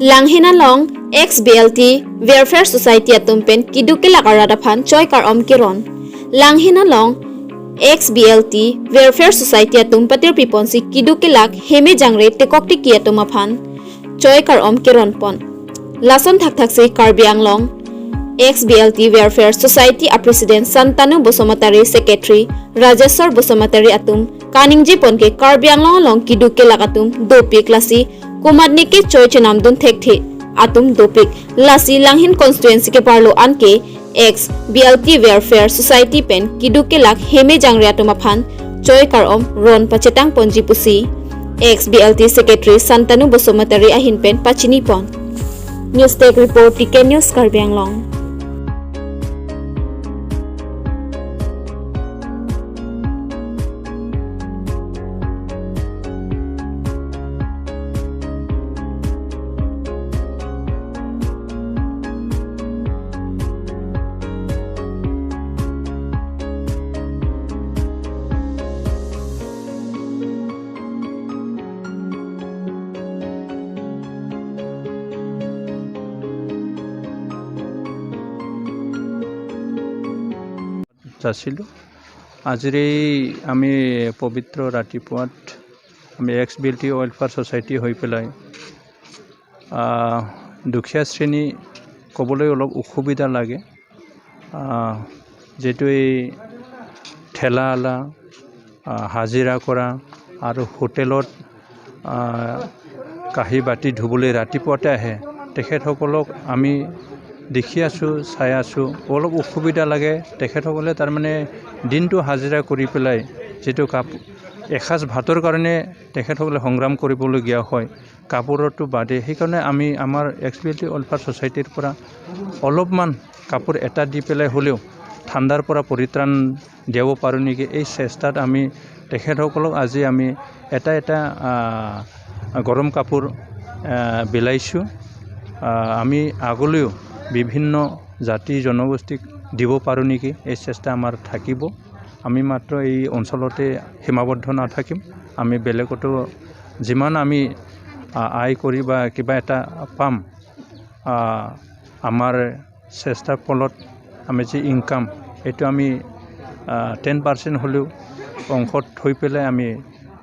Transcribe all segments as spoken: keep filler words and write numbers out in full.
Langhin along ex B L T Welfare Society atum pen keduk kelak arat aphan choi kar-om keron. Langhin along ex B L T Welfare Society atum patir piponsi keduk kelak heme jangre tekok tiki atum aphan choi kar-om keron pon. Lason thakthak si Karbi Anglong ex B L T Welfare Society a President Santanu Basumatary, Secretary Rajeshwar Basumatary atum kaningje pon ke Karbi Anglong along keduk kelak atum dopik, lasi komat neke choi chenam dun thekthe atum dopik, lasi Langhin constituency keparlo anke ex B L T Welfare Society pen keduk kelak heme jangre atum aphan choi kar-om ron pachetang ponji pusi ex B L T Secretary Santanu Basumatary ahin pen pachini pon. News Desk Report, T K News, Karbi Anglong. যাচিলোঁ। আজিৰ এই আমি পবিত্ৰ ৰাতিপুৱাত আমি x B L টি welfare society হৈ পেলাই, আহ, দুখীয়া শ্ৰেণী ক'বলৈ অলপ অসুবিধা লাগে। আহ, যিহেতু এই ঠেলাৱালা, আহ, হাজিৰা কৰা আৰু হোটেলত, আহ, কাঁহী বাতি ধুবলৈ ৰাতিপুৱাতে আহে, তেখেতসকলক আমি দেখি আছোঁ, চাই আছোঁ, অলপ অসুবিধা লাগে। তেখেতসকলে তাৰমানে দিনটো হাজিৰা কৰি পেলাই যিটো কাপ-, এসাঁজ ভাতৰ কাৰণে তেখেতসকলে সংগ্ৰাম কৰিবলগীয়া হয়, কাপোৰৰটো বাদে। সেইকাৰণে আমি আমাৰ এক্স বি এল টি ৱেলফেয়াৰ ছ'চাইটিৰ পৰা অলপমান কাপোৰ এটা দি পেলাই হ'লেও ঠাণ্ডাৰ পৰা পৰিত্ৰাণ দিব পাৰোঁ নেকি, এই চেষ্টাত আমি তেখেতসকলক আজি আমি এটা এটা, আহ, গৰম কাপোৰ, আহ, বিলাইছোঁ। আহ, আমি আগলৈও বিভিন্ন জাতি জনগোষ্ঠীক দিব পাৰোঁ নেকি, এই চেষ্টা আমাৰ থাকিব। আমি মাত্ৰ এই অঞ্চলতে সীমাবদ্ধ নাথাকিম, আমি বেলেগতো যিমান আমি, আহ, আয় কৰি বা কিবা এটা পাম, আহ, আমাৰ চেষ্টাৰ ফলত আমি যি ইনকাম, এইটো আমি, আহ, টেন পাৰ্চেণ্ট হ'লেও অংশত থৈ পেলাই আমি,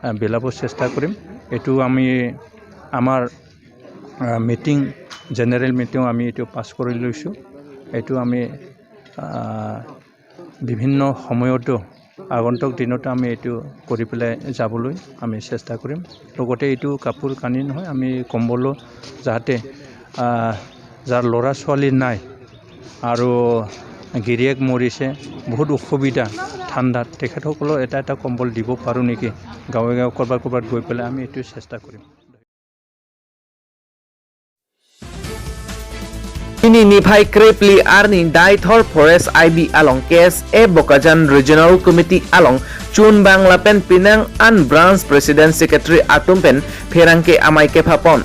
আহ, বিলাব চেষ্টা কৰিম। এইটো আমি আমাৰ, আহ, মিটিং, জেনেৰেল মিটিং আমি এইটো পাছ কৰি লৈছোঁ। এইটো আমি, আহ, বিভিন্ন সময়তো আগন্তুক দিনতো আমি এইটো কৰি পেলাই যাবলৈ আমি চেষ্টা কৰিম। লগতে এইটো কাপোৰ কানি নহয়, আমি কম্বলো যাতে, আহ, যাৰ ল'ৰা ছোৱালী নাই আৰু গিৰিয়েক মৰিছে, বহুত অসুবিধা ঠাণ্ডাত, তেখেতসকলক এটা এটা কম্বল দিব পাৰোঁ নেকি, গাঁৱে গাঁৱে ক'ৰবাত ক'ৰবাত গৈ পেলাই আমি এইটো চেষ্টা কৰিম। Pini niphai krepli arni Deithor Forest I B along K S A Bokajan Regional Committee along chunbang lapen penang an branch president secretary atum pen pherangke amei kephapon.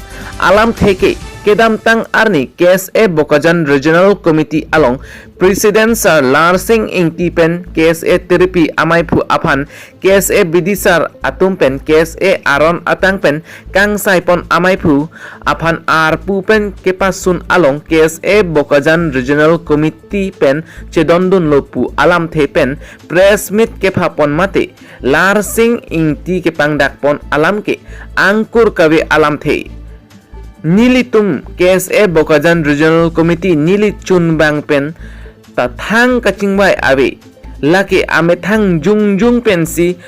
Alamthe ke kedamtang arni K S A Bokajan Regional Committee along President Sir Larsing Ingti pen K S A Tirpi amaiphu aphan K S A B D sir atum pen K S A aron atang pen kangsaipon amaiphu aphan arpu pen kepasun along K S A Bokajan Regional Committee pen chedondunlo pu alamthe pen press meet kephapon mate Larsing Ingti kepangdakpon alam ke angkur kave alamthe. Nelitum K S A Bokajan Regional Committee neli chunbang pen ta thang kachingvai ave. Lake amethang jongjong pensi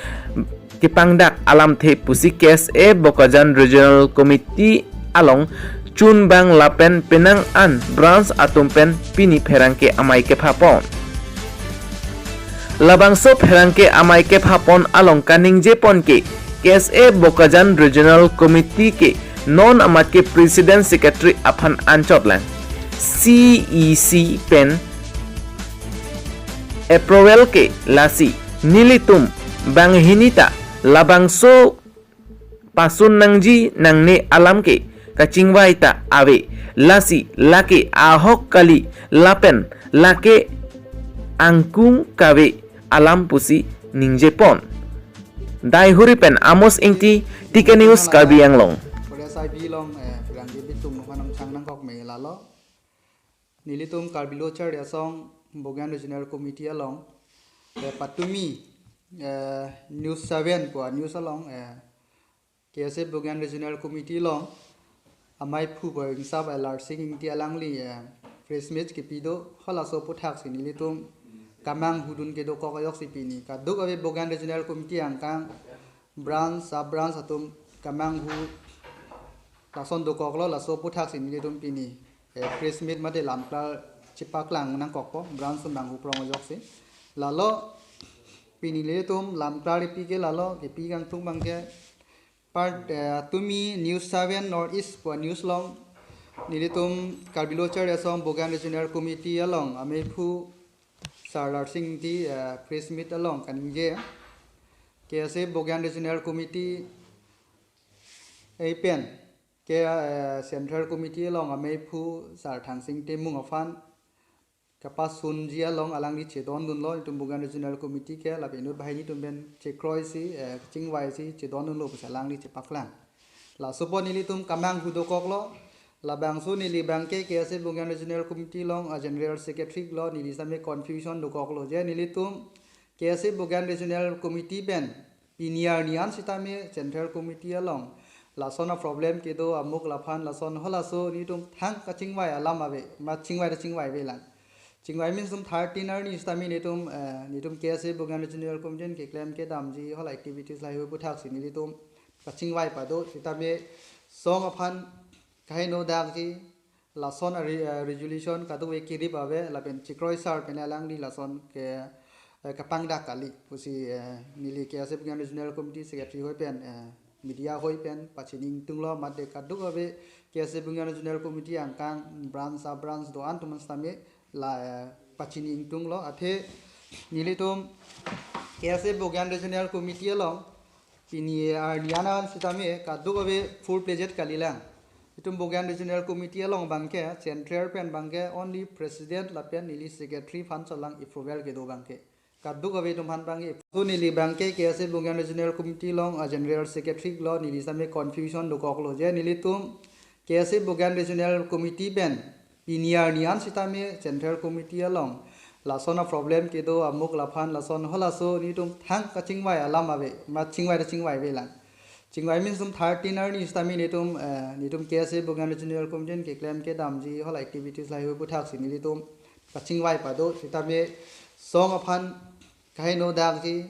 kepangdak alamthe pusi K S A Bokajan Regional Committee along chunbang lapen penang an branch atum pen pini pherangke amei kephapon. Labangso pherangke amei kephapon along kaningjepon ke K S A Bokajan Regional Committee ke non amat ke President Secretary aphan anchot lang C E C pen approval ke lasi nelitum banghini ta labangso pasun nangji nangne alam ke kachingvai ta ave, lasi lake ahok kali lapen lake angkung kave alam pusi ningjepon. Daihuri pen Amos Ingti, T K News, Karbi Anglong. Forest I B along, eh, pherangke bitung nukhan kok me lalo. Nelitum Karbi Lo Charli Asong Bokajan Regional Committee along, eh, patumi, eh, News Seven pu a-news along, eh, K S A Bokajan Regional Committee along amei aphu pu Ingsap, eh, Larsing Ingti alangli, eh, press meet kepi do, halaso aputhaksi nelitum kemanghu dun kedo kok ajoksi pini kadokave Bokajan Regional Committee angkang branch, sub branch atum kemanghu lason dokoklo, laso aputhaksi nelitum pini, eh, press meet mate lamklar chepaklang nangkokpo, branch atum manghu prong ajoksi. Lalo pini nelitum lamklar kepi ke lalo, kepi kangtung abangke part, eh, tumi News Seven North East pu a-news along nelitum Karbi Lo Charli Asong Bokajan Regional Committee along amei aphu Sir Larsing Ingti, eh, press meet along kaningje, K S A Bokajan Regional Committee, eh, pen ke, eh, Central Committee along amei aphu Sir Thangsing Timung aphan kapasunji along alangli chedondunlo, itum Bokajan Regional Committee ke lapen inut banghini atum pen chekroisi, eh, chingvaisi chedondunlo pusi alangli chepaklang. Laso apot nelitum kemanghu dokoklo, labangso neli abangke K S A Bokajan Regional Committee along a-General Secretary lo, neli sitame confusion dokoklo je nelitum K S A Bokajan Regional Committee pen pini arni an sitame Central Committee along lason a-problem kedo amuk laphan lason halaso nelitum thang kachingvai alam ave, ma chingvai ta chingvaivelang. Chingvai means itum thirteen arni sitame nelitum, eh, nelitum K S A Bokajan Regional Committee keklem kedamji hala activities lahei aputhaksi nelitum kachingvai pado, sitame song aphan kaheno dakji, lason a re-, eh, resolution kadokave kerip ave, lapen chekroi sar pen alangli lason ke, eh, kapangdak kali pusi, eh, neli K S A Bokajan Regional Committee Secretary ahoi pen, eh, media ahoi pen pachini ingtunglo, mate kadokave K S A Bokajan Regional Committee angkang branch, sub branch do-an atum sitame la, eh, pachini ingtunglo. Athe nelitum K S A Bokajan Regional Committee along pini arni an an sitame kadokave full fledged kalilang. Itum Bokajan Regional Committee along abangke Central pen abangke only President lapen neli Secretary aphan cholang approval kedo abangke. Kadokave atum aphan abangke. So neli abangke K S A Bokajan Regional Committee along a-General Secretary lo, neli sitame confusion dokoklo je nelitum K S A Bokajan Regional Committee pen pini arni an sitame Central Committee along lason a-problem kedo amuk laphan lason halaso nelitum thang kachingvai alam ave, ma chingvai ta chingvaivelang. Chingvai means itum thirteen arni sitame nelitum, eh, nelitum K S A Bokajan Regional Committee keklem kedamji hala activities lahei aputhaksi nelitum kachingvai pado, sitame song aphan kaheno dakji,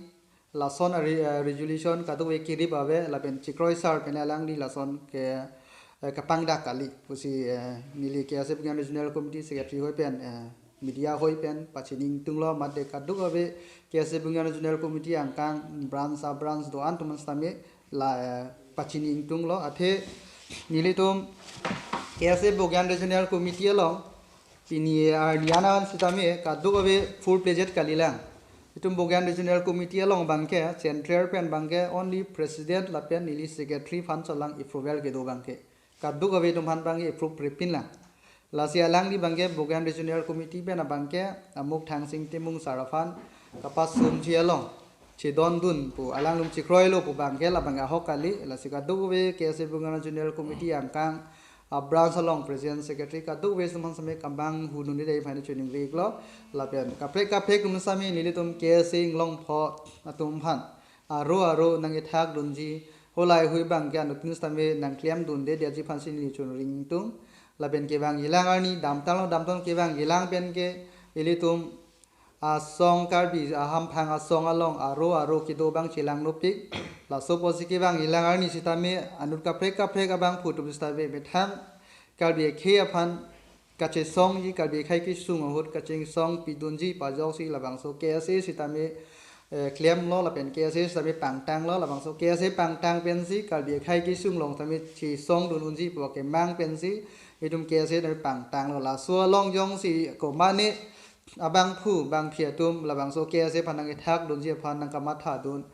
lason a re-, eh, resolution kadokave kerip ave, lapen chekroi sar pen alangli lason ke, eh, kapangdak kali pusi, eh, neli K S A Bokajan Regional Committee Secretary ahoi pen, eh, media ahoi pen pachini ingtunglo, mate kadokave K S A Bokajan Regional Committee angkang branch, sub branch do-an atum sitame la, eh, pachini ingtunglo. Athe nelitum K S A Bokajan Regional Committee along pini arni an an sitame kadokave full fledged kalilang. Itum Bokajan Regional Committee along abangke Central pen abangke only President lapen neli Secretary aphan cholang approval kedo abangke. Kadokave atum aphan abangke approve repinlang. Lasi alangli abangke Bokajan Regional Committee pen abangke amuk Thangsing Timung sar aphan kapasunji along chedondun pu alanglum chekroilo pu abangke labang ahok kali, lasi kadokave K S A Bokajan Regional Committee angkang a-branch along President Secretary kadokave atum aphan sitame kemanghu dunde aphan choningri iklo, lapen kaprek kaprek atum sitame nelitum K S A inglong pho atum aphan aro aro nangkethak dunji, holai hui abangke anuttin sitame nangklem dunde detji aphansi neli choningri ingtung, lapen kevangjilang arni damtanglo, damtang kevangjilang pen ke ilitum asong Karbi ahamphang asong along aro aro kedo abang chelang nopik. Laso apotsi kevangjilang arni sitame anut kaprek kaprek abangphu atum sitame methang Karbi akhei aphan kachesongji, Karbi akhei kesung ahut kachesong pidunji pajoksi labangso K S A sitame, eh, klemlo lapen K S A sitame pangtanglo, labangso K S A pangtang pensi Karbi akhei kesung along sitame chesong dun unji pu kemang pensi itum K S A sitame pangtanglo. Laso along jongsi komane abangphu bangphi atum labangso K S A aphan nangkethak dunji aphan nangkamatha dun,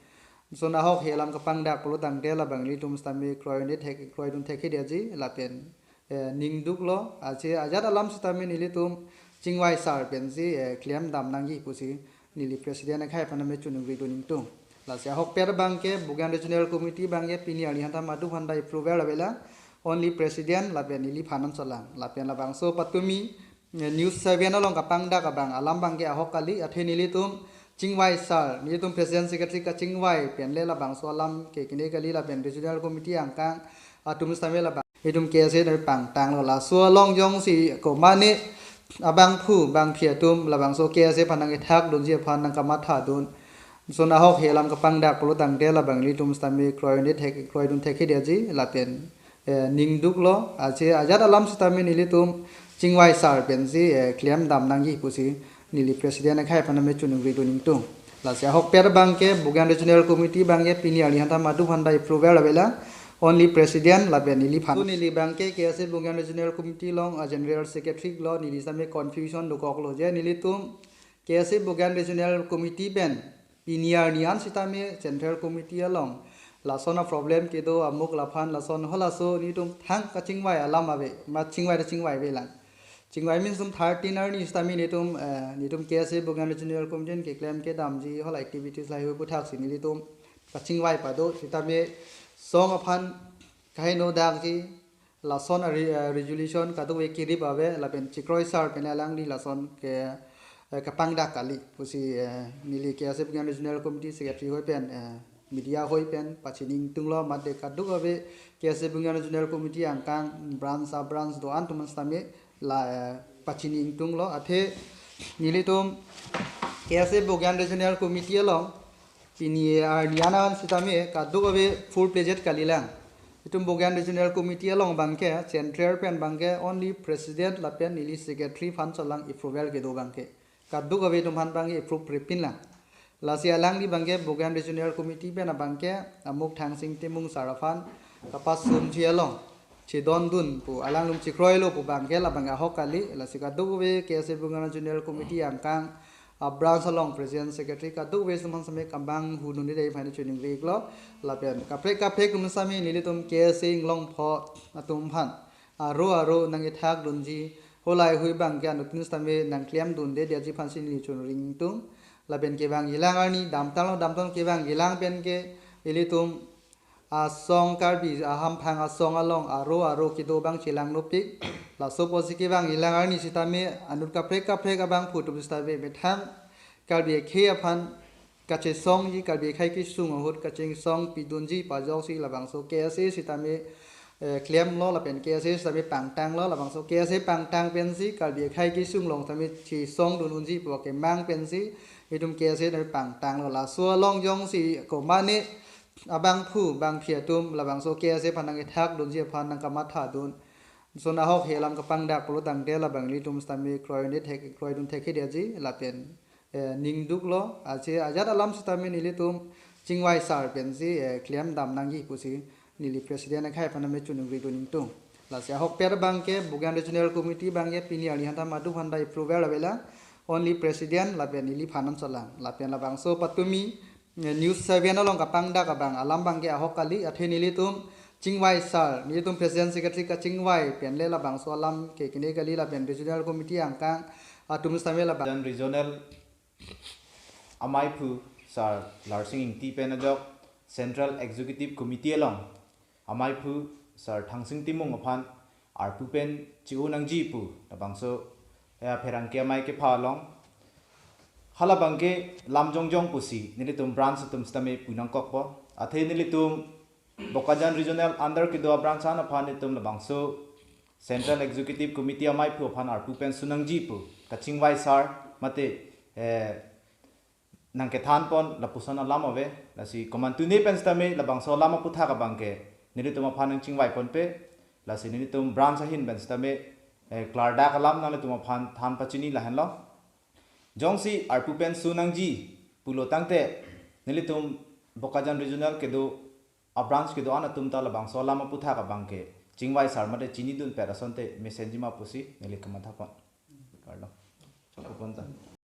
lason ahok he alam kapangdak pulo tangte labang ilitum sitame kroi ne thek, kroi dun thekthe detji lapen, eh, ningduklo, aje ajat alam sitame nelitum chingvai sar pensi, eh, klem dam nangji pusi neli President akhei aphan name choningri dun ingtung. Lasi ahokpet abangke Bokajan Regional Committee abangke pini arni hanta madu hanta approval avelang. only president lapen neliphan an cholang. Lapen labangso patumi, eh, news seven along kapangdak abang alam abangke ahok kali, athe nelitum chingvai sar, nelitum president secretary kachingvai pen le labangso alam ke kene kali, lapen regional committee angkang atum sitame labang itum K S A nangpangtanglo. Laso along jongsi komane abangphu bangphi atum labangso K S A aphan nangkethak dunji aphan nangkamathadun, lason ahok he alam kapangdak pulo tangte labang nelitum sitame kroidun thek, kroidun thekthedetji lapen, eh, ningduklo, aje ajat alam sitame nelitum chingvai sar pensi, eh, klemdam nangji pusi neli president akhai aphan name choningri dun ingtung. Lasi ahokpet abangke Bokajan Regional Committee abangke pini arni hanta madu hanta approval avelang, only president lapen neliphan. So neli abangke K S A Bokajan Regional Committee along a general secretary lo, neli sitame confusion dokoklo je nelitum K S A Bokajan Regional Committee pen pini arni an sitame Central Committee along lason a problem kedo amuk laphan lason halaso nelitum thang kachingvai alam ave, ma chingvai ta chingvai avelang. Chingvai means tum thirteen arni sitame nelitum, eh, nelitum K S A Bokajan Regional Committee keklem kedamji hala activities lahei aphuthak si nelitum kachingvai pado sitame song aphan kaheno dakji, lason a re-, eh, resolution kadokave kirip ave lapen chikroi sar pen alangli lason ke, eh, kapangdak kali pusi, eh, neli K S A Bokajan Regional Committee secretary ahoi pen, eh, media ahoi pen pachini ingtunglo, mate kadokave K S A Bokajan Regional Committee angkang branch a branch do-an atum sitame la, eh, pachini ingtunglo, athe nelitum K S A Bokajan Regional Committee along pini arni an an sitame kadokave full pledged kalilang. Itum Bokajan Regional Committee along abangke Central pen abangke only president lapen neli secretary aphan cholang approval kedo abangke. Kadokave atum aphan abangke approve repinlang. Lasi alangli abangke Bokajan Regional Committee pen abangke amuk Thangsing Timung sar aphan kapasumji along chedondun pu alanglum chikroilo pu abangke labang ahok kali. Lasi kadokave K S A Bokajan Regional Committee angkang a branch along president secretary kadokave atum aphan sitame kambang hununi dei aphan choningri iklo. Lapen kaprek kaprek atum sitame nelitum K S A inglong pho atum aphan aro aro nangkethak dunji, halahei abangke anuttin sitame nangklem dunde detji aphansi neli choningri ingtung. Lapen kevangjilang arni damtanglo, damtang kevangjilang penke ilitum asong Karbi ahamphang asong along aro aro kedo abang chelang nopik. Laso apotsi kevangjilang arni sitame anut kaprek kaprek abangphu atum sitame methang Karbi akhei aphan kachesongji, Karbi akhei kesung ahut kachesong pidunji pu ajoksi labangso K S A sitame, eh, klemlo lapen K S A sitame pangtanglo, labangso K S A pangtang pensi Karbi akhei kesung along sitame chesongdun unji pu kemang pensi itum K S A sitame pangtanglo. Laso along jongsi komane abangphu bangphi atum labangso K S A aphan nangkethak dunji aphan nangkamathadun, lason ahok he alam kapangdak pulo tangte labang nelitum sitame kroidun thek, kroidun thekthedetji lapen, eh, ningduklo, aje ajat alam sitame nelitum chingvai sar pensi, eh, klemdam nangji pusi neli president akhai aphan name choningri dun ingtung. Lasi ahokpet abangke Bokajan Regional Committee abangke pini arni hanta madu hanta approval avelang, only president lapen neliphan an cholang. Lapen labangso patumi, eh, news seven along kapangdak abang alam abangke ahok kali, athe nelitum chingvai sar, nelitum president secretary kachingvai pen le labangso alam ke kene kali, lapen regional committee angkang atum sitame labang. Dan regional amaiphu Sir Larsing Ingti pen ajok Central Executive Committee along amaiphu Sir Thangsing Timung aphan arpu pen chi-o nangji pu labangso, eh, pherangke amei kepha along. Halabangke lam jongjong pusi nelitum branch atum sitame pu nangkokpo. Athe nelitum Bokajan Regional under kedo a-branch an aphan nelitum labangso Central Executive Committee amaiphu aphan arpu pen su nangji pu kachingvai sar mate, eh, nangkethanpon lapuson alam ave. Lasi komantu ne pen sitame labangso alam aputhak abangke nelitum aphan nangchingvaiponpe. Lasi nelitum branch ahin pen sitame, eh, klardak alam nanglitum aphan than pachini lahenlo. Jongsi arpu pen su nangji pulo tangte nelitum Bokajan Regional kedo a-branch kedo-an atum ta labangso alam aputhak abangke chingvai sar mate chinidunpet asonte mesenji ma pusi neli kamathapon. Kardom. Chokpon ta.